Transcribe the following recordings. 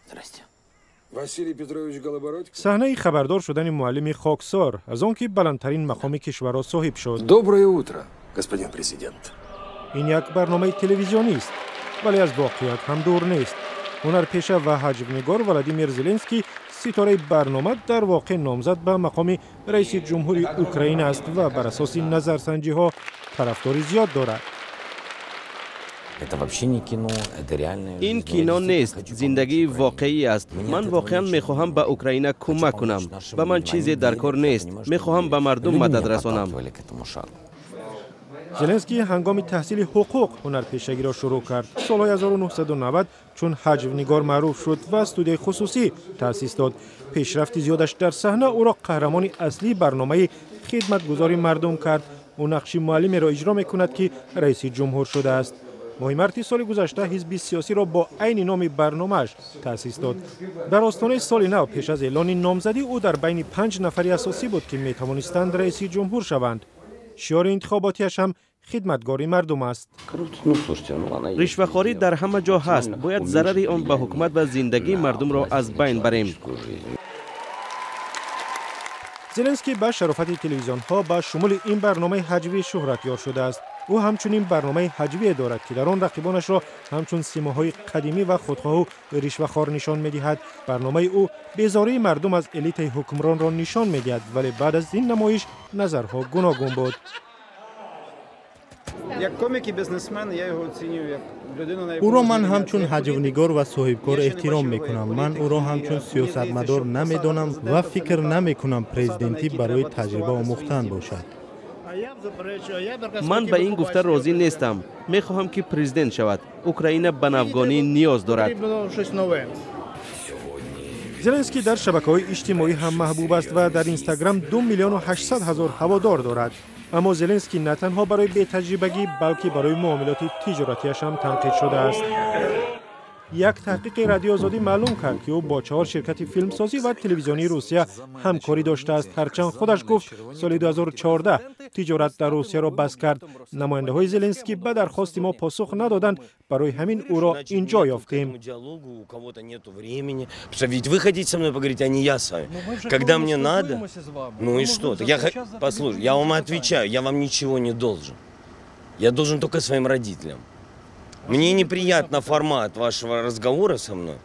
Здрасте. Василий Петрович Голобородько? Саҳнаи хабардор шудани муаллими хоксор аз он ки баландтарин мақоми кишварро соҳиб шуд. Доброе утро, господин президент. Ин як барномаи телевизионист, вале аз воқеият ҳам дур нест. Ҳунарпеша ва ҳаҷвнигор Владимир Зеленский, ситораи барнома, дар воқеъ номзад ба мақоми раиси ҷумҳури Украина аст ва бар асоси назарсанҷиҳо тарафдори зиёд дорад. Это вообще не кино, это реальная Ин кино нест, зиндагии воқеӣ аст. Ман воқеан мехоҳам ба Украина кӯмак кунам. Ба ман чизе дар кор нест, мехоҳам ба мардум мадад расонам. К этому шагу. Зеленский ҳангоми таҳсили ҳуқуқ ҳунарпешагиро шурӯъ кард. Солҳои 1990 чун ҳаҷвнигор маъруф шуд ва студияи хусусӣ таъсис дод. Пешрафти зиёдаш дар саҳна ӯро қаҳрамони аслии барномаи «Хидматгузори мардум» кард. Ӯ нақши муаллимеро иҷро мекунад, ки раиси ҷумҳур шудааст. Моҳи марти соли гузашта ҳизби сиёсиро бо айни номи барномааш таъсис дод. Дар остонаи соли нав, пеш аз эълони номзадӣ, ӯ дар байни панҷ нафари асосӣ буд, ки метавонистанд раиси ҷумҳур шаванд. Шиори интихоботиаш ҳам «Хидматгори мардум» аст. Ришвахорӣ дар ҳама ҷо ҳаст. Бояд зарари он ба ҳукумат ва зиндагии мардумро аз байн барем. Зеленский ба шарофати телевизионҳо, ба шумули ин барномаи ҳаҷвӣ, шӯҳратёр шудааст. Ӯ ҳамчунин барномаи ҳаҷвие дорад, ки дар он рақибонашро ҳамчун симоҳои қадимӣ ва худхоҳу ришвахор нишон медиҳад. Барномаи ӯ безории мардум аз элитаи ҳукмронро нишон медиҳад, вале баъд аз ин намоиш назарҳо гуногун буд. Як комік і бізнесмен, я його оцінюю як людину, на яку Ӯро ман можна ҳамчун рівнятися. ҳаҷвнигор ва соҳибкор эҳтиром мекунам. Ман ӯро ҳамчун сиёсатмадор намедонам ва фикр намекунам президентӣ барои таҷриба омӯхтан бошад. Ман ба ин гуфта розӣ нестам. Мехоҳам, ки президент шавад. Украина ба навгонӣ ниёз дорад. Зеленский дар шабакаҳои иҷтимоӣ ҳам маҳбуб аст ва дар Инстаграм 2 800 000 ҳаводор дорад. Аммо Зеленский на танҳо барои бетаҷрибагӣ, балки барои муомилоти тиҷоратиаш ҳам танқид шудааст. Як таҳқиқи Радиои Озодӣ маълум кард, ки ӯ бо чаҳор ширкати филмсозӣ ва телевизионии Русия ҳамкорӣ доштааст, ҳарчанд худаш гуфт, соли 2014 тиҷорат дар Русияро бас кард. Намояндаҳои Зеленский ба дархости мо посух надоданд, барои ҳамин ӯро ин ҷо ёфтем. Диалогу у кого-то нету времени. Потому что ведь вы хотите со мной поговорить, а не я с вами. Когда мне надо, ну и что? Так я, послушай, я вам отвечаю, я вам ничего не должен. Я должен только своим родителям. Мне неприятно формат вашего разговора со мной.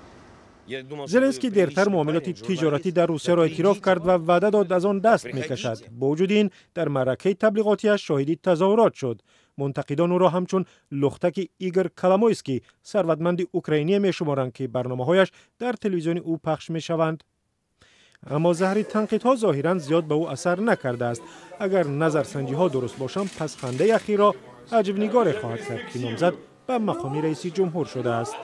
Я думал, что Зеленский вы дертар приличный муомилоти парень, тиҷоратӣ журналист. Дар Русияро Да эътироф кард ва ваъда дод, аз он даст мекашад. Бо вуҷуди ин, дар маъракаи таблиғотиаш шоҳиди тазоҳурот шуд. Мунтақидон ӯро ҳамчун лухтаки Игор Коломойский, сарватманди украиние, мешуморанд, ки барномаҳояш дар телевизиони ӯ пахш мешаванд. Аммо заҳри танқидҳо зоҳиран зиёд ба ӯ асар накардааст. Агар назарсанҷиҳо дуруст бошанд, пас хандаи ахирро ҳаҷвнигоре хоҳад кард, ки номзад ба мақоми раиси ҷумҳур шудааст.